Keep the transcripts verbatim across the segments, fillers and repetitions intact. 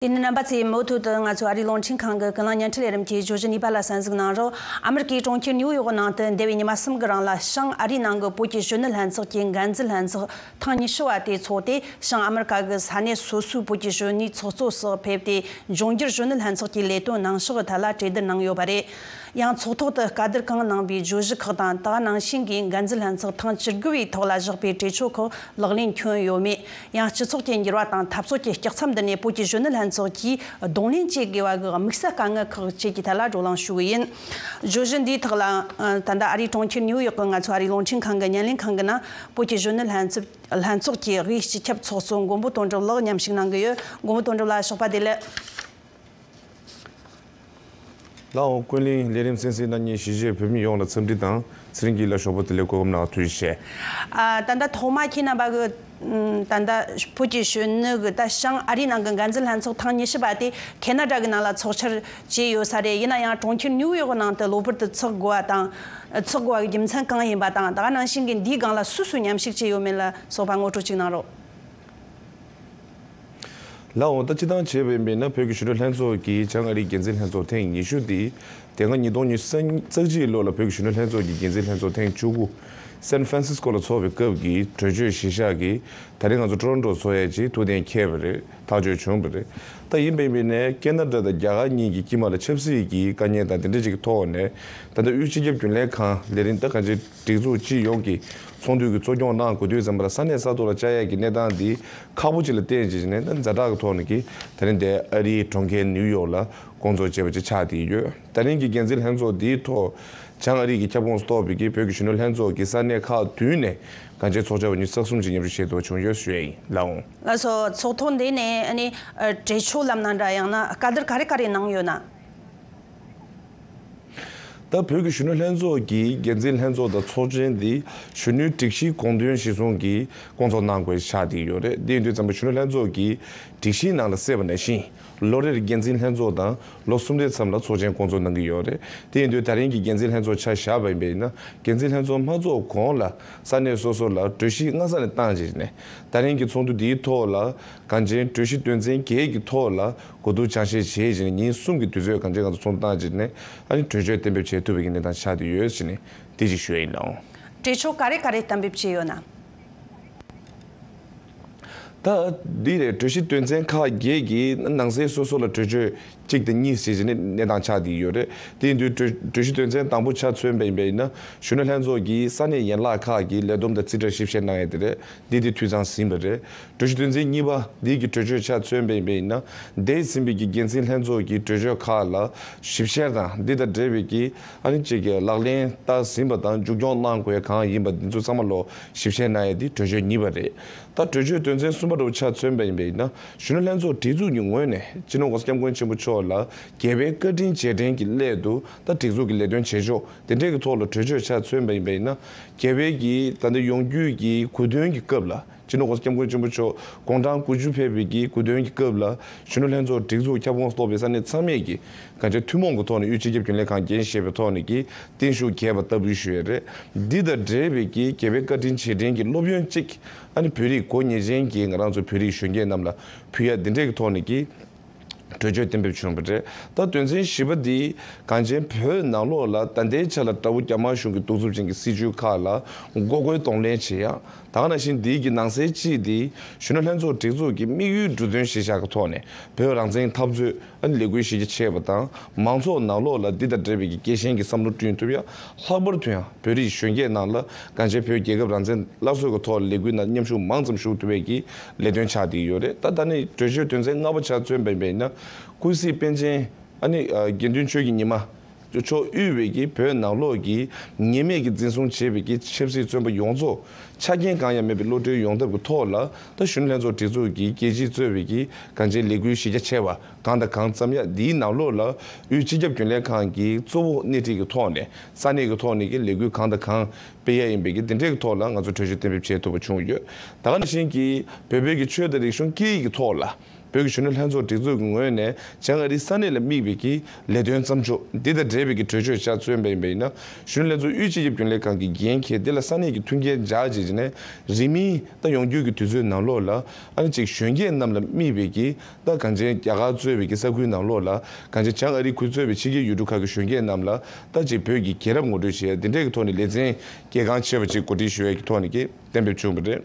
དེ་ནས་རྣམ་པ་ཚོས་མུ་མཐུད་དུ་ང་ཚོའི་ཨ་རིའི་རླུང་འཕྲིན་ཁང་གི་ཀུན་གླེང་བརྙན་འཕྲིན་ལས་རིམ་གྱི་བརྗོད་གཞི་གཉིས་པ་ལ་གསན་གཟིགས་གནང་རོགས། ཨ་མི་རི་ཀའི་གྲོང་ཁྱེར་ནིའུ་ཡོག་ནང་དུ་འདས་པའི་ཉི་མ་གསུམ་གྱི་རིང་ལ་བྱང་ཨ་རིའི་ནང་གི་བོད་ཀྱི་གཞོན་ནུ་ལྷན་ཚོགས་ཀྱི་འགན་འཛིན་ལྷན་ཚོགས་ཐེངས་ཉི་ཤུ་བ་དེ་ཚོགས་ཏེ། བྱང་ཨ་མི་རི་ཀ་གི་ས་གནས་སོ་སོའི་བོད་ཀྱི་གཞོན་ནུའི་ཚོགས་གཙོ་སོགས་ཕེབས་ཏེ། འབྱུང་འགྱུར་གཞོན་ནུ་ལྷན་ཚོགས་ཀྱི་ལས་དོན་གནང་ཕྱོགས་ཐད་ལ་གྲོས་བསྡུར་གནང་ཡོད་པ་རེད། ཡང་ཚོགས་ཐོག་ཏུ་བཀའ་བསྡུར་གང་གནང་པའི་བརྗོད་གཞི་ཁག་དང་། དེ་ག་ནང་བཞིན་གྱི་འགན་འཛིན་ལྷན་ཚོགས་ཐེངས་བཅུ་དགུ་བའི་ཐོག་ལ་བཞག་པའི་གྲོས་ཆོད་ཁག་ལག་ལེན་ཁྱོན་ཡོད་མེད། ཡང་སྤྱི་ཚོགས་ཀྱི་འགྱུར་བ་དང་འཐབ་རྩོད་ཀྱི་ལྕགས་མཚམས་འདི་ནས་བོད་ཀྱི་གཞོན་ནུ་ལྷན་ཚོགས་ཀྱིས་གདོང་ལེན་བྱེད་དགོས་པ་གི་དམིགས་བསལ་དཀའ་ངལ་ཁག་བཅས་ཀྱི་ཐད་ལ་བགྲོ་གླེང་ཞུ་གི་ཡིན། བརྗོད་གཞི་འདིའི་ཐོག་ལ་ད་ལྟ་ཨ་རིའི་གྲོང་ཁྱེར་ནིའུ་ཡོག་གི་ང་ཚོ་ཨ་རིའི་རླུང་འཕྲིན་ཁང་གི་བརྙན་ལེན་ཁང་གི་ནང་བོད་ཀྱི་གཞོན་ནུ་ལྷན་ཚོགས་ལྷན་ཚོགས་ཀྱི་དབུས་སྤྱི་ཁྱབ་ཚོགས་གཙོ་མགོན་པོ་དོན་གྲུབ་ལགས་མཉམ་ཞུགས་གནང་གི་ཡོད། མགོན་པོ་དོན་གྲུབ་ལགས། ཞོགས་པ་བདེ་ལེགས། ལགས་འོང་། ཀུན་གླེང་ལས་རིམ་གསན་གཟིགས་གནང་མཁན་གཞིས་བྱེས་བོད་མི་ཡོངས་ལ་འཚམས་འདྲི་དང་། ཚེ་རིང་སྐྱིད་ལ་ཞོགས་པ་བདེ་ལེགས། སྐུ་ཁམས་བཟང་། ཐུགས་རྗེ་ཆེ། ཨ། ད་ལྟ་ཐོག་མ་ཁྱེད་རྣམ་པ་གི་ཨམ། ད་ལྟ་བོད་ཀྱི་གཞོན་ནུ་གི་ད་བྱང་ཨ་རིའི་ནང་གི་འགན་འཛིན་ལྷན་ཚོགས་ཐེངས་ཉི་ཤུ་པ་དེ་ཁེ་ན་ཌ་གི་ནང་ལ་ཚོགས་བཅར་བྱས་ཡོད་ས་རེད། ཡིན་ན་ཡང་གྲོང་ཁྱེར་ནིའུ་ཡོག་གི་ནང་དུ་གློ་བུར་དུ་ཚོགས་དགོས་པ་དང་། ཚོགས་དགོས་པ་གི་རྒྱུ་མཚན་གང་ཡིན་པ་དང་། དེ་ག་ནང་བཞིན་གྱི་འདིའི་སྒང་ལ་སུ་སུས་མཉམ་ཞུགས་བྱས་ཡོད་མེད་ལ་སོགས་པ་ངོ་སྤྲོད་ཅིག་གནང་རོགས། ལགས་འོང་། ད་སྤྱིར་བཏང་བྱས་པ་ཡིན་པ་ཡིན་ན། བོད་ཀྱི་གཞོན་ནུ་ལྷན་ཚོགས་ཀྱི་བྱང་ཨ་རིའི་འགན་འཛིན་ལྷན་ཚོགས་ཐེངས་ཉི་ཤུ་འདི་དེ་སྔ་ཉིས་སྟོང་ཉི་ཤུ་རྩ་གཅིག་ལོ་ལ་བོད་ཀྱི་གཞོན་ནུ་ལྷན་ཚོགས་ཀྱི་འགན་འཛིན་ལྷན་ཚོགས་ཐེངས་བཅུ་དགུ་སན་ཧྥ་རན་སིས་ཀོ་ལ་ཚོགས་པའི་སྐབས་ཀྱི་གྲོས་ཆོད་གཞི་བཞག་གིས་ད་རེས་ང་ཚོ་ཊོ་རོན་ཊོ་ཚོགས་ཡས་ཀྱི་ཐུགས་གཏན་འཁེལ་བ་རེད། ཐག་གཅོད་བྱུང་བ་རེད། ད་ཡིན་པ་ཡིན་པ་ཡིན་ན་ཁེ་ན་ཌ་དང་རྒྱ་གར་གཉིས་ཀྱི་དཀྱིལ་མ་ལ་ཆབ་སྲིད་ཀྱི་དཀའ་ངལ་དང་དེ་འདྲ་ཅིག་གི་ཐོག་ནས། ད་ལྟ་དབུས་སྤྱི་ཁྱབ་རྒྱུན་ལས་ཁང་ལས་རིམ་ད་གང་ཅི་སྒྲིག་འཛུགས་སྤྱི་ཡོངས་ཀྱི་ཚོགས་འདུ་གི་གཙོ་སྐྱོང་གནང་དགོས་དུས་ཙམ་པ་ལ་ས་གནས་ས་ཐོག་ལ་བཅར་ཡས་ཀྱི་གནས་སྟངས་འདི་ཁག་པོ་ཅིག་ལ་བརྟེན་བྱས་ནས། ད་ཛ་དྲག་གི་ཐོག་ནས་ཀྱི་ད་རིང་འདིར་ཨ་རིའི་གྲོང་ཁྱེར་ནིའུ་ཡོག་ལ་སྐོང་ཚོགས་བྱས་པ་ཅིག་ཆགས་བསྡད་ཡོད། ད་རིང་གི་འགན་འཛིན་ལྷན་ཚོགས་འདིའི་ཐོག་བྱང་ཨ་རི་གི་ཁྱབ་ཁོངས་སུ་གཏོགས་པའི་གི་བོད་ཀྱི་གཞོན་ནུ་ལྷན་ཚོགས་ཀྱི་ས་གནས་ཁག་བདུན་ནས་གང་ཅི་ཚོགས་བཅར་བ་ཉི་ཤུ་རྩ་གསུམ་ཅིག་མཉམ་ཞུགས་བྱས་འདུག་བྱུང་ཡོད་ཞུ་ཡས་ཡིན། ལགས་འོང་། ལགས་སོ། ཚོགས་ཐོག་འདི་ནས་ཨ་ནི་ཨ་གྲོས་ཆོད་ལབ་ན་འདྲ། ཡང་ན་བཀའ་བསྡུར་ག་རེ་ག་རེ་གནང་ཡོད་ན། ད་བོད་ཀྱི་གཞོན་ནུ་ལྷན་ཚོགས་ཀྱི་འགན་འཛིན་ལྷན་ཚོགས་དང་ཚོགས་ཆེན་འདི་གཞོན་ནུའི་སྒྲིག་གཞི་དགོངས་དོན་གཞིར་བཟུང་གིས་སྐོང་ཚོགས་གནང་དགོས་ཆགས་བསྡད་ཡོད་རེད། དེ་ཡིན་དུས་ཙམ་པ་གཞོན་ནུ་ལྷན་ཚོགས་ཀྱི་སྒྲིག་གཞིའི་ནང་ལ་གསལ་བ་ནང་བཞིན། ལོ་རེར་འགན་འཛིན་ལྷན་ཚོགས་དང་ལོ་གསུམ་རེའི་མཚམས་ལ་ཚོགས་ཆེན་སྐོང་ཚོགས་གནང་གི་ཡོད་རེད། དེ་ཡིན་དུས་ད་རིང་གི་འགན་འཛིན་ལྷན་ཚོགས་ཆ་བཞག་པ་ཡིན་པ་ཡིན་ན། འགན་འཛིན་ལྷན་ཚོགས་མ་ཚོགས་གོང་ལ་ས་གནས་སོ་སོ་ལ་གྲོས་གཞི་སྔ་ས་ནས་བཏང་བྱས་ནས། ད་རིང་གི་ཚོགས་འདུ་འདིའི་ཐོག་ལ་གང་ཅི་གྲོས་གཞི་དོན་ཚན་བརྒྱད་ཀྱི་ཐོག་ལ་གོ་བསྡུར་སྦྱང་བཤད་བྱས་བྱས་ནས། ཉིན་གསུམ་གྱི་དུས་ཚོད་གང་ཅི་ང་ཚོ་ཚོགས་འདུ་བཏང་བྱས་ནས། ཨ་ནི་གྲོས་ཆོད་གཏན་འབེབས་བྱེད་ཐུབ་པའི་གི་གནས་སྟངས་ཆགས་བསྡད་ཡོད་ཟེར་ནས་དེ་ཅིག་ཞུ་ཡ་ཡིན། ལགས་འོང་། གྲོས་ཆོད་ག་རེ་ག་རེ་གཏན་འབེབས་བྱས་ཡོད་ན། ད་འདི་རེད། གྲོས་གཞི་དོན་ཚན་ཁག་བརྒྱད་ཀྱི་ནང་གསེས་སོ་སོ་ལ་གྲོས་ཆོད་གཅིག་དང་གཉིས་ཟེར་བྱས་ནས་གནས་སྟངས་ཆགས་བསྡད་ཡོད་རེད། དེ་ཡིན་དུས་གྲོས་གྲོས་གཞི་དོན་ཚན་དང་པོ་ཆ་མཚོན་པ་ཡིན་པ་ཡིན་ན། གཞོན་ནུ་ལྷན་ཚོགས་ཀྱིས་ས་གནས་ཡན་ལག་ཁག་གི་ལས་བསྡོམས་དང་རྩིས་ཁྲ་ཞིབ་བཤེར་གནང་ཡས་དེ་རེད། འདི་དེ་འཐུས་ཚང་ཟིན་པ་རེད། གྲོས་གཞི་དོན་ཚན་གཉིས་པ་འདི་གི་གྲོས་ཆོད་ཆ་མཚོན་པ་ཡིན་པ་ཡིན་ན། འདས་ཟིན་པའི་གི་འགན་འཛིན་ལྷན་ཚོགས་ཀྱི་གྲོས་ཆོད་ཁག་ལ་ཞིབ་བཤེར་དང་། འདི་དང་འབྲེལ་བའི་གི་ཨ་ནི་གཅིག་གི་ལག་ལེན་བསྟར་ཟིན་པ་དང་མཇུག་སྐྱོང་གནང་དགོས་གང་ཡིན་པ་འདི་ཚོ་ཚང་མ་ལོ་ཞིབ་བཤེར་གནང་ཡས་འདི་གྲོས་ཆོད་གཉིས་པ་རེད། ད་གྲོས་ཆོད་དོན་ཚན་གསུམ་པ་འདྲ་བོ་ཆ་མཚོན་པ་ཡིན་པ་ཡིན་ན། གཞོན་ནུ་ལྷན་ཚོགས་སྒྲིག་འཛུགས་ཀྱི་ངོས་ནས་སྤྱི་ནོར་༸གོང་ས་༸སྐྱབས་མགོན་ཆེན་པོ་མཆོག་ལ་རྒྱལ་བའི་བཀའ་དྲིན་རྗེས་དྲན་གྱི་སླད་དུ། ད་སྒྲིག་འཛུགས་ཀྱི་ལས་དོན་བྱེད་ཕྱོགས་དེ་འདྲས་ཀྱི་ཐོག་ལ་གྲོས་ཆོད་ཆ་མཚོན་པ་ཡིན་པ་ཡིན་ན། རྒྱལ་བའི་གི་ད་ལྟ་ཡོངས་རྒྱུད་ཀྱི་དགུང་སྟོན་གྱི་སྐབས་ལ། སྤྱི་ནོར་༸གོང་ས་༸སྐྱབས་མགོན་ཆེན་པོ་མཆོག་དགུང་གྲངས་དགུ་བཅུ་ཕེབས་པའི་གི་དགུང་སྟོན་གྱི་སྐབས་ལ། གཞོན་ནུ་ལྷན་ཚོགས་སྒྲིག་འཛུགས་ཁྱབ་ཁོངས་སུ་གཏོགས་པའི་ས་གནས་ཚང་མས་ཀྱི་གང་ཅི་ཐུན་མོང་གི་ཐོག་ནས་དབུས་སྤྱི་ཁྱབ་རྒྱུན་ལས་ཁང་འགན་བཞེས་པའི་ཐོག་ནས་ཀྱི་བརྟན་བཞུགས་རྒྱས་པ་བསྟར་འབུལ་ཞུས་ཡོད་རེད། འདི་དང་འབྲེལ་བའི་གི་རྒྱལ་བའི་བཀའ་དྲིན་རྗེས་དྲན་གྱི་སློབ་ཡོན་གཅིག་ཨ་ནི་བོད་རིགས་གོ་ཉེར་ཅན་གྱི་ང་རང་ཚོ་བོད་རིགས་གཞོན་སྐྱེས་རྣམས་ལ་ཕུལ་ཡ་འདི་འདྲས་ཀྱི་ཐོག་ནས་ཀྱི་གྲོས་ཆོད་གཏན་འབེབས་བྱུང་བ་རེད། ད་དོན་ཚན་བཞི་པ་འདི་གངས་ཅན་བོད་ནང་ལོགས་ལ་ད་ལྟའི་ཆ་ལ་དགྲ་བོ་རྒྱ་དམར་གཞུང་གི་གདུག་རྩུབ་ཅན་གྱི་སྲིད་བྱུས་ཁག་ལ་མགོ་སྐོར་གདོང་ལེན་བྱེད་ཡ། ད་ག་ནང་བཞིན་འདི་གི་ནང་གསེས་གཅིག་འདི་གཞོན་ནུ་ལྷན་ཚོགས་སྒྲིག་འཛུགས་ཀྱི་དམིགས་ཡུལ་བསྡུ་དོན་གཞིར་བཞག་གི་ཐོག་ནས་བོད་རང་བཙན་འཐབ་རྩོད་ཨ་ནི་ལས་འགུལ་གཞི་རྒྱ་ཆེ་བ་དང་། མང་ཚོགས་ནང་ལོགས་ལ་འདི་དང་འབྲེལ་བའི་གི་སྐྱེད་སྲིང་གི་བསམ་བློ་བསྐྲུན་ཐུབ་ཡ། ལྷག་པར་དུ་ཡང་བོད་རིགས་གཞོན་སྐྱེས་ནང་ལ་གང་ཅི་བོད་རྒྱལ་ཁབ་རང་བཙན་སླར་གསོ་གི་ཐོག་ལ་ལས་འགུལ་ནང་མཉམ་ཞུགས་མང་ཙམ་ཞུགས་ཐུབ་པའི་གི་ལས་དོན་ཆགས་བསྡད་ཡོད་རེད། ད་ད་ནི་གྲོས་ཆོད་དོན་ཚན་ལྔ་པ་ཆ་མཚོན་པ་ཡིན་ན། ཀུན་གཟིགས་པཎ་ཆེན་ཨ་ནི་དགེ་འདུན་ཆོས་ཀྱི་ཉི་མ་མཆོག་དབུས་པའི་གི་བོད་ནང་ལོགས་ཀྱི་ཉེས་མེད་ཀྱི་འཛིན་བཟུང་བྱས་པའི་གི་ཆབ་སྲིད་བཙོན་པ་ཡོངས་རྫོགས་ཆ་རྐྱེན་གང་ཡང་མེད་པའི་གློད་གྲོལ་ཡོང་ཐབས་ཀྱི་ཐོག་ལ། ད་གཞོན་ནུ་ལྷན་ཚོགས་སྒྲིག་འཛུགས་ཀྱི་རྒྱལ་སྤྱིས་གཙོས་པའི་གི་གང་ཅི་ལས་འགུལ་གཞི་རྒྱ་ཆེ་བ་གང་དང་གང་བརྩམ་ཡ། འདིའི་ནང་ལོགས་ལ་དབུས་སྤྱི་ཁྱབ་རྒྱུན་ལས་ཁང་གི་གཙོ་བོ་སྣེ་ཁྲིད་ཀྱི་ཐོག་ནས་ས་གནས་ཀྱི་ཐོག་ནས་ཀྱི་ལས་འགུལ་གང་དང་གང་སྤེལ་ཡ་ཡིན་པའི་གི་དེ་འདྲའི་གི་ཐོག་ལ་ང་ཚོ་གྲོས་ཆོད་གཏན་འབེབས་བྱེད་ཐུབ་པ་བྱུང་ཡོད། ད་ག་ནང་བཞིན་གྱི་བོད་བོད་ཀྱི་ཆོས་དང་རིག་གཞུང་སྐད་ཡིག་གི་ཐོག་ལ། བོད་ཀྱི་གཞོན་ནུ་ལྷན་ཚོགས་སྒྲིག་འཛུགས་ཀྱི་ངོས་ནས་བྱང་ཨ་རིའི་ས་གནས་ལ་དམིགས་པའི་གི་ལས་དོན་བརྩམས་ཆོས་འདི་དང་འབྲེལ་བའི་གི་གྲོས་ཆོད་ཆ་མཚོན་པ་ཡིན་པ་ཡིན་ན། གཞོན་ནུ་ལྷན་ཚོགས་དབུས་སྤྱི་ཁྱབ་རྒྱུན་ལས་ཁང་གི་འགན་འཁྱེར་འདི་ལ་ས་གནས་ཀྱི་མཐུན་རྐྱེན་སྦྱར་བྱས་བྱས་ནས་རིང་མིན་ད་ཡོང་རྒྱུ་གི་དུས་ཚོད་ནང་ལོགས་ལ། ཨ་ནི་ཅིག་གཞོན་སྐྱེས་རྣམས་ལ་དམིགས་པའི་གི་ད་གང་ཅན་རྒྱ་གར་གཙོས་པའི་གི་ས་ཁུལ་ནང་ལོགས་ལ་གང་ཅན་བྱང་ཨ་རིའི་ཁུལ་གཙོས་པའི་ཕྱི་རྒྱལ་ཡུལ་གྲུ་ཁག་གི་གཞོན་སྐྱེས་རྣམས་ལ་ད་ཅིག་བོད་ཀྱི་རྒྱལ་རབས་ངོ་སྤྲོད་བྱས་འདི་འདྲའི་གི་ཐོག་ནས་ལེ་ཚན་གལ་འགངས་ཆེ་བ་ཅིག་གོ་སྒྲིག་ཞུ་ཡས་ཀྱི་ཐོག་ནས་ཀྱི་གཏན་འབེབས་བྱུང་བ་རེད།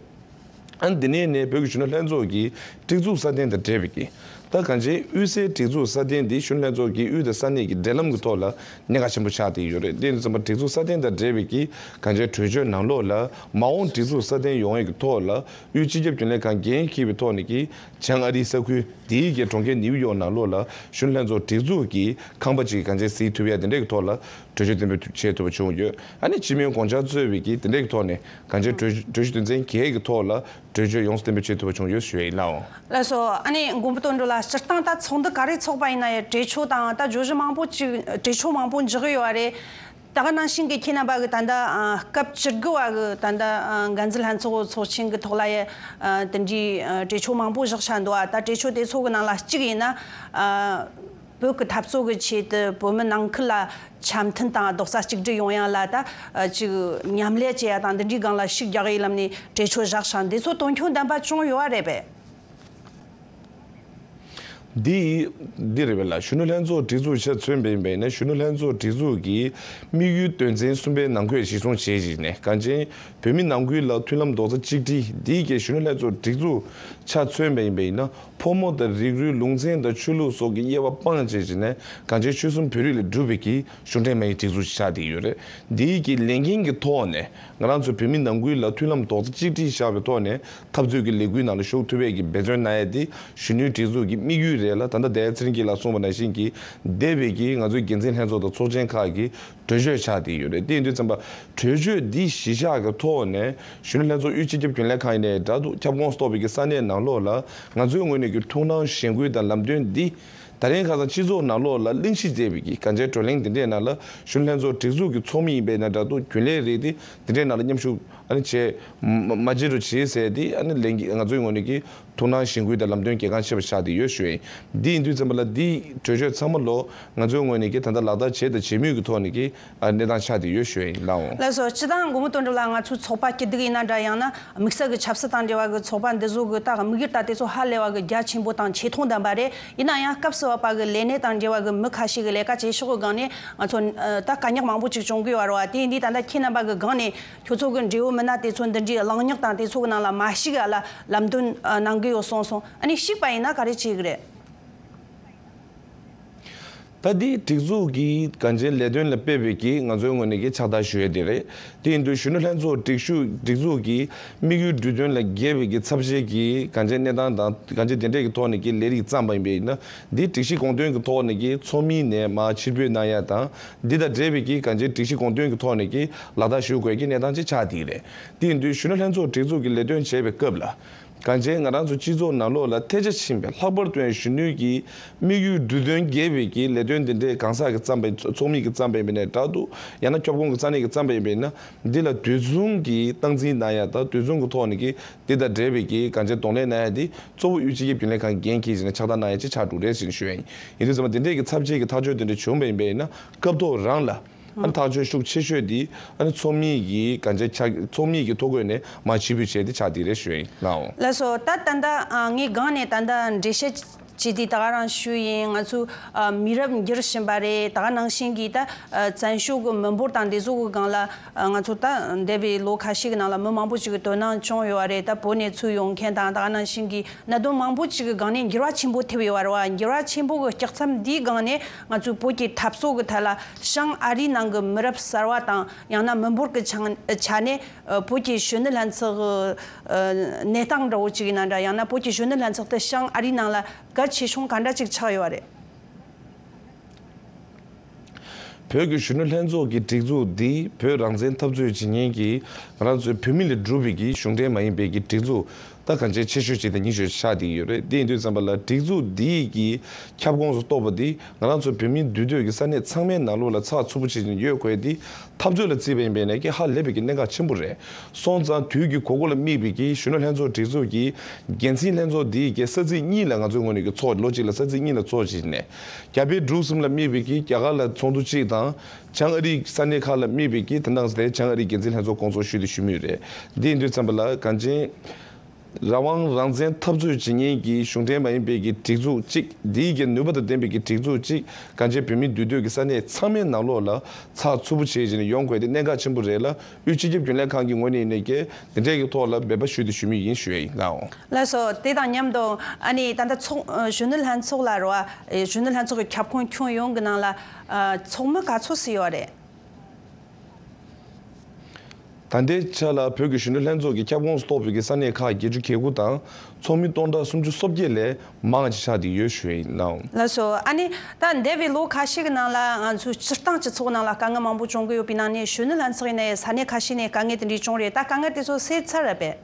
ཨ་ནི་འདི་ནས་ནས་བོད་ཀྱི་གཞོན་ནུ་ལྷན་ཚོགས་ཀྱི་སྒྲིག་འཛུགས་སྲ་བརྟན་དང་འབྲེལ་བའི་གི་ད་གང་ཅན་དབུས་སའི་སྒྲིག་འཛུགས་སྲ་བརྟན་འདི་གཞོན་ནུ་ལྷན་ཚོགས་ཀྱི་དབུས་དང་ས་གནས་ཀྱི་འབྲེལ་ལམ་གྱི་ཐོག་ལ་གནད་འགག་ཆེན་པོ་ཆགས་བསྡད་ཡོད་རེད། དེ་ཡིན་ཙམ་པ་སྒྲིག་འཛུགས་སྲ་བརྟན་དང་འབྲེལ་བའི་གི་གང་ཅན་གྲོས་ཆོད་ནང་ལོགས་ལ་མ་འོངས་སྒྲིག་འཛུགས་སྲ་བརྟན་ཡོང་ཡས་ཀྱི་ཐོག་ལ་དབུས་སྤྱི་ཁྱབ་རྒྱུན་ལས་ཁང་འགན་འཁྱེར་བའི་ཐོག་ནས་ཀྱི་བྱང་ཨ་རིའི་ས་ཁུལ་དེའི་གི་གྲོང་ཁྱེར་ནིའུ་ཡོག་ནང་ལོགས་ལ་གཞོན་ནུ་ལྷན་ཚོགས་སྒྲིག་འཛུགས་ཀྱི་ཁང་པ་ཅིག་གང་ཅན་གཟིགས་ཐུབ་ཡས་དེ་འདྲའི་གི་ཐོག་ལ་གྲོས་ཆོད་གཏན་འབེབས་བྱེད་ཐུབ་པ་བྱུང་ཡོད། ཨ་ནི་སྤྱི་མོས་དགོངས་འཆར་གཙོས་པའི་གི་དེ་འདྲའི་གི་ཐོག་ནས་གང་ཅན་གྲོས་གྲོས་གཞི་དོན་ཚན་བརྒྱད་ཀྱི་ཐོག་ལ་གྲོས་ཆོད་ཡོངས་སུ་གཏན་འབེབས་བྱེད་ཐུབ་པ་བྱུང་ཡོད་ཞུ་ཡ་ཡིན་ལགས། ལགས་སོ། ཨ་ནི་མགོན་པོ་དོན་གྲུབ་ལགས། སྤྱིར་བཏང་ད་ཚོགས་འདུ་ག་རེ་ཚོགས་པ་ཡིན་ན་ཡང་གྲོས་ཆོད་དང་ད་བརྗོད་གཞི་མང་པོ་ཅིག་གྲོས་ཆོད་མང་པོ་འཇོག་གི་ཡོད་རེད། ད་ག་ནང་བཞིན་གྱི་ཁྱེད་རྣམ་པ་གི་ད་ལྟ་ཨ་སྐབས་བཅུ་དགུ་བ་གི་ད་ལྟ་ཨ་འགན་འཛིན་ལྷན་ཚོགས་ཚོགས་ཆེན་གྱི་ཐོག་ལ་ཡ་ཨ་དེ་འདྲའི་ཨ་གྲོས་ཆོད་མང་པོ་བཞག་བཞག་འདུག་ཨ་ད་གྲོས་ཆོད་དེ་ཚོ་གི་ནང་ལ་གཅིག་ཡིན་ན་ཨ་བོད་ཀྱི་འཐབ་རྩོད་ཀྱི་ཆེད་དུ་བོད་མི་ནང་ཁུལ་ལ་འཆམ་མཐུན་དང་རྡོག་རྩ་གཅིག་སྒྲིལ་ཡོང་ཡ་ལ་ད་ཨ་ཅིག་མཉམ་ལས་བྱེད་ཡ་དང་འདི་འདྲའི་སྒང་ལ་ཤུགས་རྒྱག་ཡའི་ལམ་ནས་གྲོས་ཆོད་བཞག་བཞག་འདི་ཚོ་དོན་འཁྱོལ་ལྡན་པ་བྱུང་ཡོད་པ་རེད་པས། འདི་འདི་རེད་པས་ལགས། གཞོན་ནུ་ལྷན་ཚོགས་སྒྲིག་འཛུགས་ཆ་མཚོན་པ་ཡིན་པས་ན། གཞོན་ནུ་ལྷན་ཚོགས་སྒྲིག་འཛུགས་ཀྱི་དམིགས་ཡུལ་དོན་ཚན་གསུམ་པའི་ནང་འཁོད་གཞིར་བཟུང་བྱས་བྱས་ནས་གང་ཅན་བོད་མི་ནང་ཁུལ་ལ་མཐུན་ལམ་རྡོག་རྩ་གཅིག་སྒྲིལ་འདི་གའི་གཞོན་ནུ་ལྷན་ཚོགས་སྒྲིག་འཛུགས་ཆ་མཚོན་པ་ཡིན་པས་ན། ཕོ་མོ་དང་རིགས་རུས་ལུང་ཚན་དང་ཆོས་ལུགས་སོགས་ཀྱི་དབྱེ་བ་སྤངས་བྱས་བྱས་ནས་གང་ཅན་ཆོལ་གསུམ་བོད་རིགས་ལས་གྲུབ་པའི་གི་གཞུང་འབྲེལ་མ་ཡིན་སྒྲིག་འཛུགས་ཤིག་ཆགས་བསྡད་ཡོད་རེད། འདིའི་གི་ལས་འགན་གྱི་ཐོག་ནས་ང་རང་ཚོ་བོད་མི་ནང་ཁུལ་ལ་མཐུན་ལམ་རྡོག་རྩ་གཅིག་སྒྲིལ་བཞག་པའི་ཐོག་ནས་འཐབ་རྩོད་ཀྱི་ལས་འགུལ་ནང་ལ་ཞུགས་ཐུབ་པའི་གི་འབད་བརྩོན་གནང་ཡ་དེ་གཞོན་ནུའི་སྒྲིག་འཛུགས་ཀྱི་དམིགས་ཡུལ་རེད་ལ། ད་ལྟ་འདས་ཚེ་རིང་སྐྱིད་ལགས་གསུངས་པ་ནང་བཞིན་གྱི་འདས་པའི་གི་ང་ཚོའི་འགན་འཛིན་ལྷན་ཚོགས་དང་ཚོགས་ཆེན་ཁག་གི་གྲོས་ཆོད་ཆགས་བསྡད་ཡོད་རེད། དེ་ཡིན་དུས་ཙམ་པ་གྲོས་ཆོད་འདི་གཞི་བཞག་གི་ཐོག་ནས་གཞོན་ནུ་ལྷན་ཚོགས་དབུས་སྤྱི་ཁྱབ་རྒྱུན་ལས་ཁང་ཡིན་ནའི་འདྲ་འདུག་ཁྱབ་ཁོངས་གཏོགས་པའི་གི་ས་གནས་ནང་ལོགས་ལ་ང་ཚོའི་ངོས་ནས་ཀྱི་ཐུགས་སྣང་གཞེན་སྐུལ་དང་ལམ་སྟོན་འདི་ད་རིང་ཁ་སང་སྤྱི་ཚོགས་ནང་ལོགས་ལ་གླེང་གཞི་བྱས་པའི་གི་གང་ཅན་བགྲོ་གླེང་འདི་འདྲའི་ནང་ལ་གཞོན་ནུ་ལྷན་ཚོགས་སྒྲིག་འཛུགས་ཀྱི་ཚོགས་མི་ཡིན་པའི་ན་འདྲ་འདུག་རྒྱུན་ལས་རེད་དེ་འདི་འདྲའི་ནང་ལ་མཉམ་ཞུགས་ཨ་ནི་བྱས་མ་མ་བྱེད་རོགས་བྱེད་ཟེར་དེ་ཨ་ནི་ལན་གྱི་ང་ཚོའི་ངོས་ནས་ཀྱི་ཐུགས་སྣང་གཞེན་སྐུལ་དང་ལམ་སྟོན་གལ་འགངས་ཆེ་བ་ཆགས་བསྡད་ཡོད་ཞུ་ཡིན། འདི་ཡིན་དུས་ཙམ་པ་ལ་འདིའི་གྲོས་ཆོད་ཚང་མ་ལོ་ང་ཚོའི་ངོས་ནས་ཀྱི་ད་ལྟ་ལག་བསྟར་བྱས་དང་བྱེད་མུས་ཀྱི་ཐོག་ནས་ཀྱི་ཨ་གནས་སྟངས་ཆགས་བསྡད་ཡོད་ཞུ་ཡིན་ལགས་འོང་། ལགས་སོ། སྤྱི་བཏང་མགོན་པོ་དོན་གྲུབ་ལགས། ང་ཚོའི་ཚོགས་པ་སྐྱིད་སྡུག་ཡིན་ན་འདྲ་ཡང་ན་དམིགས་བསལ་གྱི་ཆབ་སྲིད་དང་འབྲེལ་བ་གི་ཚོགས་པ་འདི་ཚོ་གི་ད་དམིགས་ཡུལ་ད་དེ་ཚོ་ཧ་ལས་པ་གི་རྒྱ་ཆེན་པོ་དང་ཆེ་མཐོང་ལྡན་པ་རེད། ཡིན་ན་ཡང་སྐབས་སུ་བབ་པ་གི་ལས་གནས་དང་འབྲེལ་བ་གི་མི་ཁ་ཤས་ཀྱི་ལས་ཀ་བྱེད་ཕྱོགས་ཀྱི་སྒང་ནས་ང་ཚོ་ད་དཀའ་རྙོག་མང་པོ་ཅིག་བྱུང་གི་ཡོད་རེད་བ། དེ་ཡིན་དུས་ད་ལྟ་ཁྱེད་རྣམ་པ་གི་སྒང་ནས་ཁྱོད་ཚོ་གི་འབྲེལ་ཡོད་མི་སྣ་དེ་ཚོ་འདི་འདྲའི་གླེང་རྙོག་དང་དེ་ཚོ་གི་ནང་ལ་མ་ཞུགས་ཡ་ལ་ལམ་སྟོན་གནང་གི་ཡོད་གསུངས་སོང་། ཨ་ནི་ཞུགས་པ་ཡིན་ན་ག་རེ་བྱེད་གི་རེད། ད་འདི་སྒྲིག་འཛུགས་ཀྱི་གང་ཅན་ལས་དོན་ལ་དཔག་པའི་གི་ང་ཚོའི་ངོས་ནས་ཀྱི་ཕྱག་རྟགས་ཞུ་ཡས་དེ་རེད། དེ་ཡིན་དུས་གཞོན་ནུ་ལྷན་ཚོགས་སྒྲིག་ཞུགས་སྒྲིག་འཛུགས་ཀྱི་དམིགས་ཡུལ་འབྲི་དོན་ལ་འགལ་བའི་གི་ཚབས་ཆེའི་གི་གང་ཅན་གནས་སྟངས་དང་གང་ཅན་དེ་འདྲས་ཀྱི་ཐོག་ནས་ཀྱི་ལས་རིགས་བརྩམས་པ་ཡིན་པས་ན། འདི་སྒྲིག་གཞི་དགོངས་དོན་གྱི་ཐོག་ནས་ཀྱི་ཚོགས་མི་ནས་མར་ཕྱིར་འབུད་གནང་ཡ་དང་འདི་དང་འབྲེལ་བའི་གི་གང་ཅན་སྒྲིག་གཞི་དགོངས་དོན་གྱི་ཐོག་ནས་ཀྱི་ལག་བསྟར་ཞུ་དགོས་ཀྱི་གནས་སྟངས་ཅིག་ཆགས་བསྡད་རེད། དེ་ཡིན་དུས་གཞོན་ནུ་ལྷན་ཚོགས་སྒྲིག་འཛུགས་ཀྱི་ལས་དོན་བྱེད་པའི་སྐབས་ལ། གང་ཅན་ང་རང་ཚོ་སྤྱི་ཚོགས་ནང་ལོགས་ལ་ཐལ་ཆ་ཕྱིན་པའི་ལྷག་པར་དུ་ཡང་གཞོན་ནུའི་གི་དམིགས་ཡུལ་འབྲི་དོན་འགལ་བའི་གི་ལས་དོན་འདི་འདྲའི་གང་ཟག་གིས་བརྩམས་པའི་ཚོགས་མི་གིས་བརྩམས་པ་ཡིན་པ་ནས་འདྲ་འདུག་ཡང་ན་ཁྱབ་ཁོངས་ཀྱི་ས་གནས་ཀྱིས་བརྩམས་པ་ཡིན་པ་ཡིན་ན་འདི་ལ་དུས་མཚུངས་ཀྱི་སྟངས་འཛིན་གནང་ཡ་དང་དུས་མཚུངས་ཀྱི་ཐོག་ནས་ཀྱི་འདི་དང་འབྲེལ་བའི་གི་གང་ཅན་གདོང་ལེན་གནང་ཡ་འདི་གཙོ་བོ་དབུས་སྤྱི་ཁྱབ་རྒྱུན་ལས་ཁང་འགན་འཁྱེར་བྱས་ནས་ཕྱག་རྟགས་གནང་ཡ་ཅིག་ཆགས་འགྲོ་རེད་ཟེར་ནས་ཞུ་ཡ་ཡིན། ཡིན་དུས་ཙམ་པ་འདི་འདྲའི་གི་ཚབས་ཆེའི་གི་ཐག་གཅོད་འདི་འདྲ་བྱུང་བ་ཡིན་པ་ཡིན་ན་སྐབས་ཐོག་རང་ལ། ཨ་ནི་ཐག་གཅོད་ཤུགས་ཆེ་ཤོས་དེ་ཨ་ནི་ཚོགས་མི་གི་གང་ཅན་ཆ་ཚོགས་མི་གི་ཐོ་འགོད་ནས་མར་ཕྱིར་འབུད་བྱས་ཏེ་ཆགས་བསྡད་རེད་ཞུ་ཡ་ཡིན་ལགས་འོང་། ལགས་སོ། ད་ད་ལྟ་ཨ་ངའི་སྒང་ནས་ད་ལྟ་འགྲེལ་བཤད་བྱས་ཏེ་ད་ག་རང་ཞུས་ཡིན། ང་ཚོའི་ཨ་མི་རབས་འགྱུར་བཞིན་པ་རེད། ད་ག་ནང་བཞིན་གྱི་ད་ཨ་བཙན་བྱོལ་གྱི་མི་འབོར་དང་འདི་ཚོ་གི་སྒང་ལ་ཨ་ང་ཚོ་ད་འདས་པའི་ལོ་ཁ་ཤས་ཀྱི་ནང་ལ་མི་མང་པོ་ཅིག་གི་དོ་སྣང་བྱུང་ཡོད་པ་རེད། ད་བོད་ནས་ཚུར་ཡོང་མཁན་དང་ད་ག་ནང་བཞིན་གྱི་གནད་དོན་མང་པོ་ཅིག་གི་སྒང་ནས་འགྱུར་བ་ཆེན་པོ་ཐེབས་ཡོད་པ་རེད་བ། འགྱུར་བ་ཆེན་པོ་གི་ལྕགས་མཚམས་འདིའི་སྒང་ནས་ང་ཚོས་བོད་ཀྱི་འཐབ་རྩོད་ཀྱི་ཐད་ལ་བྱང་ཨ་རིའི་ནང་གི་མི་རབས་གསར་བ་དང་ཡང་ན་མི་འབོར་གྱི་ཆ་ཆ་ནས་ཨ་བོད་ཀྱི་གཞོན་ནུ་ལྷན་ཚོགས་ཀྱི་ཨ་གནས་སྟངས་འདྲ་བོ་ཅིག་ཡིན་ན་འདྲ། ཡང་ན་བོད་ཀྱི་གཞོན་ནུ་ལྷན་ཚོགས་དེ་བྱང་ཨ་རིའི་ནང་ལ་གལ་ཆེ་ཆུང་ག་འདྲ་ཅིག་ཆགས་ཡོད་པ་རེད། བོད་ཀྱི་གཞོན་ནུ་ལྷན་ཚོགས་ཀྱི་སྒྲིག་འཛུགས་འདི་བོད་རང་བཙན་འཐབ་རྩོད་བྱེད་མཁན་གྱི་ང་རང་ཚོའི་བོད་མི་ལས་གྲུབ་པའི་གི་གཞུང་འབྲེལ་མ་ཡིན་པའི་གི་སྒྲིག་འཛུགས་ ད་གང་ཅི་ཆེ་ཤོས་ཅིག་དང་ཉེ་ཤོས་ཆགས་བསྡད་ཡོད་རེད། དེ་ཡིན་དུས་ཙམ་པ་ལ་སྒྲིག་འཛུགས་འདི་གི་ཁྱབ་ཁོངས་སུ་གཏོགས་པ་འདི་ང་རང་ཚོ་བོད་མིའི་འདུས་སྡོད་ཀྱི་ས་གནས་ཚང་མའི་ནང་ལོགས་ལ་ཚགས་ཚུད་པོ་བྱེད་ཀྱིན་ཡོད་དགོས་ཏེ། འཐབ་རྩོད་ལ་བརྩིས་པ་ཡིན་པ་ཡིན་ན་ཧ་ལས་པའི་གི་གནད་འགག་ཆེན་པོ་རེད། སོང་ཙང་དུས་ཀྱི་གོ་སྐབས་ལ་དམིགས་པའི་གི་གཞོན་ནུ་ལྷན་ཚོགས་སྒྲིག་འཛུགས་ཀྱི་འགན་འཛིན་ལྷན་ཚོགས་འདི་གི་ས་ཚིགས་གཉིས་ལ་ང་ཚོའི་ངོས་ནས་ཀྱི་ཚོགས་ལོ་གཅིག་ལ་ས་ཚིགས་གཉིས་ལ་ཚོགས་བྱས་ནས། རྒྱ་བལ་འབྲུག་གསུམ་ལ་དམིགས་པའི་གི་རྒྱ་གར་ལ་ཚོགས་འདུ་གཅིག་དང་། བྱང་ཨ་རིའི་ས་གནས་ཁག་ལ་དམིགས་པའི་གི་དེ་ནང་དེ་བྱང་ཨ་རིའི་འགན་འཛིན་ལྷན་ཚོགས་སྐོང་ཚོགས་ཞུས་ཏེ་ཞུ་མུས་རེད། འདི་ཡིན་དུས་ཙམ་པ་ལ་གང་ཅི། རང་དབང་རང་བཙན་འཐབ་རྩོད་བྱེད་མཁན་གྱི་གཞུང་འབྲེལ་མ་ཡིན་པའི་གི་སྒྲིག་འཛུགས་གཅིག་འདིའི་གི་ནུས་པ་དང་ལྡན་པའི་གི་སྒྲིག་འཛུགས་གཅིག་གང་ཅི་བོད་མིའི་འདུས་སྡོད་ཀྱི་ས་གནས་ཚང་མའི་ནང་ལོགས་ལ་ཚགས་ཚུད་པོ་བྱེད་བཞིན་ཡོང་དགོས་དེ་གནད་འགག་ཆེན་པོ་རེད་ལ། དབུས་སྤྱི་ཁྱབ་རྒྱུན་ལས་ཁང་གི་ངོས་ནས་ཡིན་ནའི་ཀྱི་འདི་འདྲའི་གི་ཐོག་ལ་འབད་པ་ཞུས་ཏེ་ཞུ་མུས་ཡིན་ཞུ་ཡ་ཡིན་ལགས། ལགས་སོ། དེ་དང་མཉམ་དུ་ཨ་ནི་ད་ལྟ་ཚོགས་གཞོན་ནུ་ལྷན་ཚོགས་ལ་རོ། གཞོན་ནུ་ལྷན་ཚོགས་ཀྱི་ཁྱབ་ཁོངས་ཁྱོན་ཡོངས་ཀྱི་ནང་ལ་ཚོགས་མི་ག་ཚོད་ཙམ་ཡོད་རེད། ད་ལྟའི་ཆ་ལ་བོད་ཀྱི་གཞོན་ནུ་ལྷན་ཚོགས་ཀྱི་ཁྱབ་ཁོངས་སུ་གཏོགས་པའི་གི་ས་གནས་ཁག་བརྒྱད་ཅུ་གྱ་དགུ་དང་ཚོགས་མི་སྟོང་ཕྲག་སུམ་ཅུ་སོ་བརྒྱད་ལས་མང་ཅིག་ཆགས་བསྡད་ཡོད་ཞུ་ཡ་ཡིན་ལགས། ལགས་སོ། ཨ་ནི་ད་འདས་པའི་ལོ་ཁ་ཤས་ཀྱི་ནང་ལ་ང་ཚོའི་སྤྱིར་བཏང་སྤྱི་ཚོགས་ནང་ལ་དཀའ་ངལ་མང་པོ་བྱུང་གི་ཡོད་པའི་ནང་ནས་གཞོན་ནུ་ལྷན་ཚོགས་ཡིན་ནའི་ས་གནས་ཁ་ཤས་ནས་དཀའ་ངལ་དེ་འདྲའི་བྱུང་རེད། ད་དཀའ་ངལ་དེ་ཚོ་སེལ་ཚར་རེད་པས།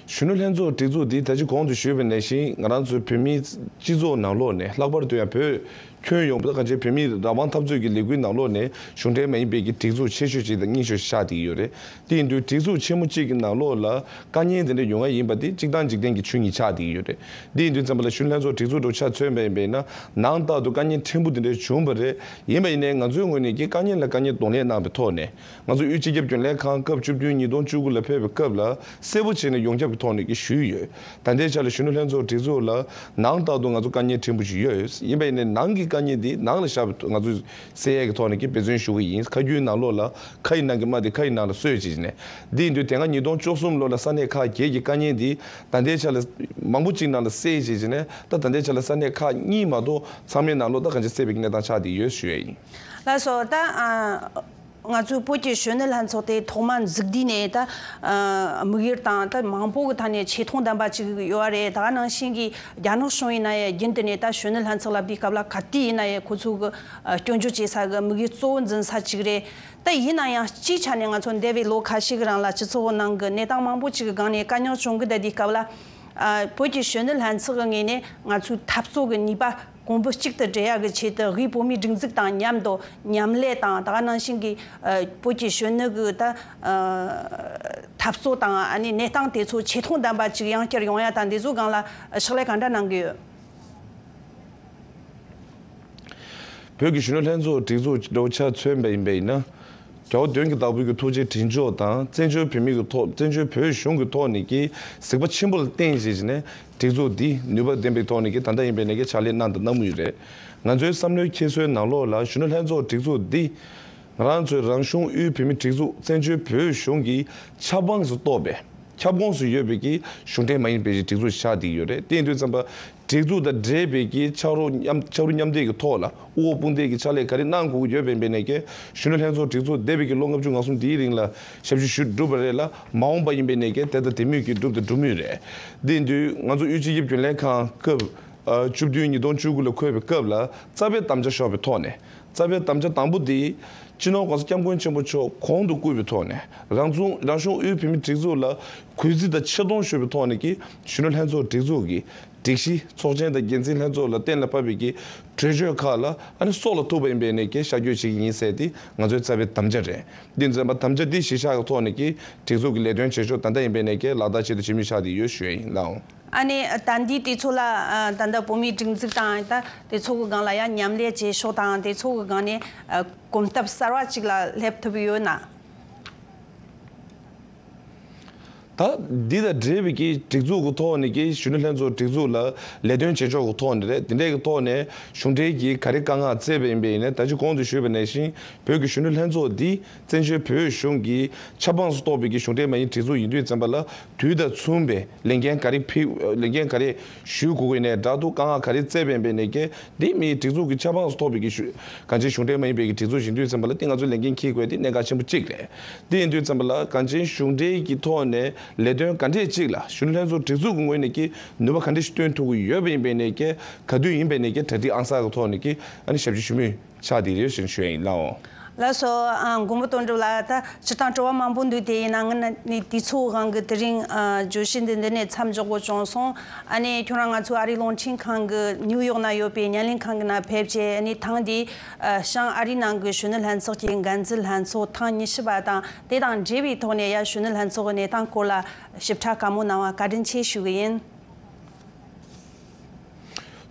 གཞོན་ནུ་ལྷན་ཚོགས་སྒྲིག་འཛུགས་འདི་ད་ཅི་གོང་དུ་ཞུས་པ་ནང་བཞིན་ང་རང་ཚོའི་བོད་མིའི་སྤྱི་ཚོགས་ནང་ལོགས་ནས་ལྷག་པར་དུ་ཡང་བོད་ཁྱོན་ཡོངས་པ་གང་ཅི་བོད་མིའི་རང་དབང་འཐབ་རྩོད་ཀྱི་ལས་འགུལ་ནང་ལོགས་ནས་གཞུང་འབྲེལ་མ་ཡིན་པའི་གི་སྒྲིག་འཛུགས་ཆེ་ཤོས་གཅིག་དང་རྙིང་ཤོས་ཆགས་བསྡད་ཡོད་རེད། དེ་ཡིན་དུས་སྒྲིག་འཛུགས་ཆེན་མོ་གཅིག་གི་ནང་ལོགས་ལ་དཀའ་ངལ་དེ་འདྲ་ཡོང་ཡ་ཡིན་པ་དེ་གཅིག་དང་འཇིག་རྟེན་གྱི་ཆོས་ཉིད་ཆགས་བསྡད་ཡོད་རེད། དེ་ཡིན་དུས་ཙམ་པ་ལ་གཞོན་ནུ་ལྷན་ཚོགས་སྒྲིག་འཛུགས་འདྲ་ཆ་མཚོན་པ་ཡིན་པ་ཡིན་ན་ནང་ལྟར་དུ་དཀའ་ངལ་ཕྲན་བུ་དེ་འདྲ་བྱུང་བ་རེད། ཡིན་པ་ཡིན་ནའི་ང་ཚོའི་ངོས་ནས་ཀྱི་དཀའ་ངལ་ལ་དཀའ་ངལ་གདོང་ལེན་གནང་བའི་ཐོག་ནས། ང་ཚོ་དབུས་སྤྱི་ཁྱབ་རྒྱུན་ལས་ཁང་སྐབས་བཅུ་བདུན་ཉིས་སྟོང་བཅུ་དགུ་ལ་ཕེབས་པའི་སྐབས་ལ་གསལ་པོ་བྱས་ནས་ཡོངས་ཁྱབ་ཀྱི་ཐོག་ནས་ཀྱི་ཞུས་ཡོད། ད་ལྟའི་ཆ་ལ་གཞོན་ནུ་ལྷན་ཚོགས་སྒྲིག་འཛུགས་ལ་ནང་ལྟར་དུ་ང་ཚོ་དཀའ་ངལ་ཕྲན་བུ་ཞིག་ཡོད། ཡིན་པ་ཡིན་ནའི་ནང་གི་དཀའ་ངལ་འདི་ནང་ལ་བཞག་པའི་ཐོག་ང་ཚོས་སེལ་ཡས་ཀྱི་ཐོག་ནས་ཀྱི་འབད་བརྩོན་ཞུ་གི་ཡིན། ཁ་རྒྱུན་ནང་ལོགས་ལ་ཁ་ཡི་ནང་གི་རྨ་དེ་ཁ་ཡི་ནང་ལ་གསོས་བྱས་ནས། འདི་ཡིན་དུས་དེ་སྔ་ཉིས་སྟོང་བཅུ་གསུམ་ལོ་ལ་ས་གནས་ཁག་བརྒྱད་ཀྱི་དཀའ་ངལ་འདི་ད་ལྟའི་ཆ་ལ་མང་པོ་གཅིག་ནང་ལ་སེལ་བྱས་བྱས་ནས་ད་ད་ལྟའི་ཆ་ལ་ས་གནས་ཁག་གཉིས་མ་གཏོགས་ཚང་མའི་ནང་ལོགས་ད་གང་ཅི་སེལ་བའི་གནས་སྟངས་ཆགས་བསྡད་ཡོད་ཞུ་ཡས་ཡིན། ལགས་སོ། ད་ཨ། ང་ཚོའི་བོད་ཀྱི་གཞོན་ནུ་ལྷན་ཚོགས་དེ་ཐོག་མ་འཛུགས་དུས་ནས་ད་ཨ་དམིགས་ཡུལ་དང་ད་མང་པོ་གི་ཐད་ནས་ཆེ་མཐོང་ལྡན་པ་ཅིག་ཡོད་རེད། ད་ག་ནང་བཞིན་གྱི་རྒྱ་ནག་གཞུང་ཡིན་ན་ཡང་རྒྱུན་དུ་ནས་ད་གཞོན་ནུ་ལྷན་ཚོགས་ལབ་དུས་སྐབས་ལ་ག་དུས་ཡིན་ན་ཡང་ཁོ་ཚོ་གི་ཨ་སྐྱོན་བརྗོད་བྱེད་ས་གི་དམིགས་ཡུལ་གཙོ་བོ་འཛིན་ས་ཅིག་རེད། ད་ཡིན་ན་ཡང་སྤྱིའི་ཆ་ནས་ང་ཚོ་འདས་པའི་ལོ་ཁ་ཤས་ཀྱི་རིང་ལ་སྤྱི་ཚོགས་ནང་གི་གནས་སྟངས་མང་པོ་ཅིག་གི་སྒང་ནས་དཀའ་རྙོག་བྱུང་གི་བསྡད་དུས་སྐབས་ལ་ཨ་བོད་ཀྱི་གཞོན་ནུ་ལྷན་ཚོགས་ཀྱི་ངོས་ནས་ང་ཚོའི་འཐབ་རྩོད་ཀྱི་ནུས་པ་གོང་བུ་གཅིག་ཏུ་སྒྲིལ་ཡག་གི་ཆེད་དུ་དབུས་བོད་མིའི་སྒྲིག་འཛུགས་དང་མཉམ་དུ་མཉམ་ལས་དང་ད་ག་ནང་བཞིན་གྱི་ཨ་བོད་ཀྱི་གཞོན་ནུ་གི་ད་ཨ་འཐབ་རྩོད་དང་ཨ་ནི་གནས་སྟངས་དེ་ཚོ་ཆེ་མཐོང་ལྡན་པ་ཅིག་ཡང་བསྐྱར་ཡོང་ཡ་དང་འདི་ཚོའི་སྒང་ལ་ཕྱག་ལས་ག་འདྲ་གནང་གི་ཡོད། བོད་ཀྱི་གཞོན་ནུ་ལྷན་ཚོགས་སྒྲིག་འཛུགས་འདྲ་བོ་ཆ་མཚོན་པ་ཡིན་པ་ཡིན་ན། རྒྱལ་བ་དོན་གྱི་བདག་པོའི་གི་ཐུགས་རྗེ་དྲིན་ཕྱོགས་དང་བཙན་བྱོལ་བོད་མི་གི་ཐོག་བཙན་བྱོལ་བོད་གཞུང་གི་ཐོག་ནས་ཀྱི་གཟིགས་པ་ཆེན་པོ་ལ་བརྟེན་བྱས་ནས་སྒྲིག་འཛུགས་འདི་ནུས་པ་ལྡན་པའི་ཐོག་ནས་ཀྱི་ད་ལྟ་ཡིན་པའི་ནས་ཀྱི་ཕྱག་ལས་གནང་དང་གནང་མུས་རེད། ང་ཚོའི་བསམ་བློའི་འཁྱེར་སོའི་ནང་ལོགས་ལ་གཞོན་ནུ་ལྷན་ཚོགས་སྒྲིག་འཛུགས་འདི་ང་རང་ཚོའི་རང་གཞུང་དབུས་བོད་མི་སྒྲིག་འཛུགས་བཙན་བྱོལ་བོད་གཞུང་གི་ཆབ་འབངས་སུ་གཏོགས་པའི་ཁྱབ་ཁོངས་སུ་ཡོད་པའི་གི་གཞུང་འབྲེལ་མ་ཡིན་པའི་སྒྲིག་འཛུགས་ཤིག་ཆགས་བསྡད་ཡོད་རེད། དེ་ཡིན་དུས་ཙམ་པ་སྒྲིག་འཛུགས་དང་འབྲེལ་བའི་གི་ཕྱག་རོགས་མཉམ་ཕྱག་རོགས་མཉམ་འདེགས་ཀྱི་ཐོག་ལ་དབུ་འོག་དཔུང་འདེགས་ཀྱི་ཕྱག་ལས་ག་རེ་གནང་དགོས་ཀྱི་ཡོད་པའི་འབད་ནས་ཀྱི་གཞོན་ནུ་ལྷན་ཚོགས་སྒྲིག་འཛུགས་འདས་པའི་གི་ལོ་ལྔ་བཅུ་ང་གསུམ་འདིའི་རིང་ལ་ཞབས་ཞུ་ཞུ་གྲུབ་པ་རེད་ལ། མ་འོངས་པ་ཡིན་པའི་ནས་ཀྱི་དེ་ལྟ་དེ་མུས་ཀྱི་གྲུབ་དང་འགྲུབ་མུས་རེད། དེ་ཡིན་དུས་ང་ཚོ་དབུས་སྤྱི་ཁྱབ་རྒྱུན་ལས་ཁང་སྐབས་ཨ་བཅུ་བདུན་ཉིས་སྟོང་བཅུ་དགུ་ལ་འཁོད་པའི་སྐབས་ལ་རྩ་བའི་དམ་བཅའ་ཤོར་བའི་ཐོག་ནས། རྩ་བའི་དམ་བཅའ་དང་པོ་དེ་སྤྱི་ནོར་༸གོང་ས་༸སྐྱབས་མགོན་ཆེན་པོ་མཆོག་གོང་དུ་བཀུར་བའི་ཐོག་ནས་རང་གཞུང་རང་གཞུང་དབུས་བོད་མིའི་སྒྲིག་འཛུགས་ལ་གུས་བརྩི་དང་ཆེ་མཐོང་ཞུ་བའི་ཐོག་ནས་ཀྱི་གཞོན་ནུ་ལྷན་ཚོགས་སྒྲིག་འཛུགས་ཀྱི་སྒྲིག་གཞི་ཚོགས་ཆེན་དང་འགན་འཛིན་ལྷན་ཚོགས་ལ་གཏན་ལ་ཕབ་པའི་ཀྱི་གྲོས་ཆོད་ཁག་ལ་ཨ་ནི་སྲོག་ལ་ཐུག་པ་ཡིན་པའི་ནས་ཀྱི་ཤར་བསྐྱོད་བྱེད་ཀྱི་ཡིན་ཟེར་ཏེ་ང་ཚོའི་རྩ་བའི་དམ་བཅའ་རེད། འདི་ཚོ་དམ་བཅའ་འདི་གཞི་བཞག་གི་ཐོག་ནས་ཀྱི་སྒྲིག་འཛུགས་ཀྱི་ལས་དོན་བྱེད་ཕྱོགས་ད་ལྟ་ཡིན་པའི་ནས་ཀྱི་ལག་བསྟར་བྱེད་དུ་བྱེད་མུས་ཆགས་ཏེ་ཡོད་ཞུ་ཡ་ཡིན་ལགས། ཨ་ནི་ད་འདི་དེ་ཚོ་ལ་ཨ་ད་ལྟ་བོད་མིའི་སྒྲིག་འཛུགས་དང་ད་དེ་ཚོ་གི་སྒང་ལ་ཡང་མཉམ་ལས་བྱེད་ཕྱོགས་དང་དེ་ཚོ་གི་སྒང་ནས་ཨ་གོམ་སྟབས་གསར་བ་ཅིག་ལ་སླེབས་ཐུབ་ཡོད་ན། ད་འདི་དང་འབྲེལ་བའི་གི་སྒྲིག་འཛུགས་ཀྱི་ཐོག་ནས་ཀྱི་གཞོན་ནུ་ལྷན་ཚོགས་སྒྲིག་འཛུགས་ལ་ལས་དོན་བྱེད་ཕྱོགས་ཀྱི་ཐོག་ནས་རེད། དེ་འདྲའི་གི་ཐོག་ནས་གཞུང་འབྲེལ་གྱི་ག་རེ་དཀའ་ངལ་བརྩད་པ་ཡིན་པ་ཡིན་ན་ད་ཅི་གོང་དུ་ཞུས་པ་ནང་བཞིན་བོད་ཀྱི་གཞོན་ནུ་ལྷན་ཚོགས་འདི་བཙན་བྱོལ་བོད་གཞུང་གི་ཆབ་འབངས་སུ་གཏོགས་པའི་གི་གཞུང་འབྲེལ་མ་ཡིན་སྒྲིག་འཛུགས་ཡིན་དུས་ཙམ་པ་ལ་དུས་དང་མཚུངས་པའི་ལས་འགན་ག་རེ་ཕི་ལས་འགན་ག་རེ་ཞུ་དགོས་ཀྱི་ནས་དྲག་ཏུ་དཀའ་ངལ་ག་རེ་བརྩད་པ་ཡིན་པའི་ནས་ཀྱི་འདི་མིའི་སྒྲིག་འཛུགས་ཀྱི་ཆབ་འབངས་སུ་གཏོགས་པའི་གི་གཞུང་གང་ཅི་གཞུང་འབྲེལ་མ་ཡིན་པའི་གི་སྒྲིག་འཛུགས་ཡིན་དུས་ཙམ་པ་ལ་དེ་ང་ཚོས་ལས་འགན་འཁྱེར་དགོས་དེ་གནད་འགག་ཆེན་པོ་གཅིག་རེད། དེ་ཡིན་དུས་ཙམ་པ་ལ་གང་ཅི་གཞུང་འབྲེལ་གྱི་ཐོག་ནས་ལས་དོན་ག་འདྲས་གཅིག་ལ་གཞོན་ནུ་ལྷན་ཚོགས་སྒྲིག་འཛུགས་ཀྱི་ངོས་ནས་ཀྱི་ནུས་པ་ག་འདྲས་ཤིག་བཏོན་ཐུབ་ཀྱི་ཡོད་པ་ཡིན་པའི་ནས་ཀྱི་ག་དུས་ཡིན་པའི་ནས་ཀྱི་གྲ་སྒྲིག་ཨང་གསར་གྱི་ཐོག་ནས་ཀྱི་ཨ་ནི་ཞབས་ཞུ་ཞུ་མུས་ཆགས་བསྡད་རེད་ཞེས་ཞུ་ཡ་ཡིན་ལགས། ལགས་སོ། ཨ། མགོན་པོ་དོན་གྲུབ་ལགས། ད་སྤྱིར་བཏང་དྲི་བ་མང་པོ་འདུག་དེ་ཡིན་ན་ངས་ནི་དུས་ཚོད་དབང་གིས་དེ་རིང་ཨ་བརྗོད་གཞི་འདི་འདི་ནས་མཚམས་འཇོག་དགོས་བྱུང་སོང་། ཨ་ནི་ཁྱོད་རང་ང་ཚོའི་ཨ་རིའི་རླུང་འཕྲིན་ཁང་གི་ནིའུ་ཡོག་ན་ཡོད་པའི་བརྙན་ལེན་ཁང་གི་ནང་ཕེབས་བྱས། ཨ་ནི་ཐེངས་འདིའི་ཨ་བྱང་ཨ་རིའི་ནང་གི་གཞོན་ནུ་ལྷན་ཚོགས་ཀྱི་འགན་འཛིན་ལྷན་ཚོགས་ཐེངས་ཉི་ཤུ་པ་དང་དེ་དང་འབྲེལ་བའི་ཐོག་ནས་ཡ་གཞོན་ནུ་ལྷན་ཚོགས་ཀྱི་གནས་སྟངས་སྐོར་ལ་ཞིབ་ཕྲ་བཀའ་མོལ་གནང་བ་བཀའ་དྲིན་ཆེ་ཞུ་གི་ཡིན།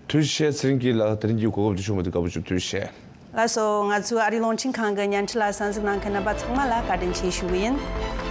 ཐུགས་རྗེ་ཆེ། ཚེ་རིང་སྐྱིད་ལགས། དེ་རིང་གི་གོ་སྐབས་འདི་བྱུང་བ་དེ་དགའ་པོ་བྱུང་། ཐུགས་རྗེ་ཆེ། ལགས་སོ། ང་ཚོའི་ཨ་རིའི་རླུང་འཕྲིན་ཁང་གི་བརྙན་འཕྲིན་ལ་གསན་གཟིགས་གནང་མཁན་རྣམ་པ་ཚང་མ་ལ་བཀའ་དྲིན་ཆེ་ཞུ་གི་ཡིན།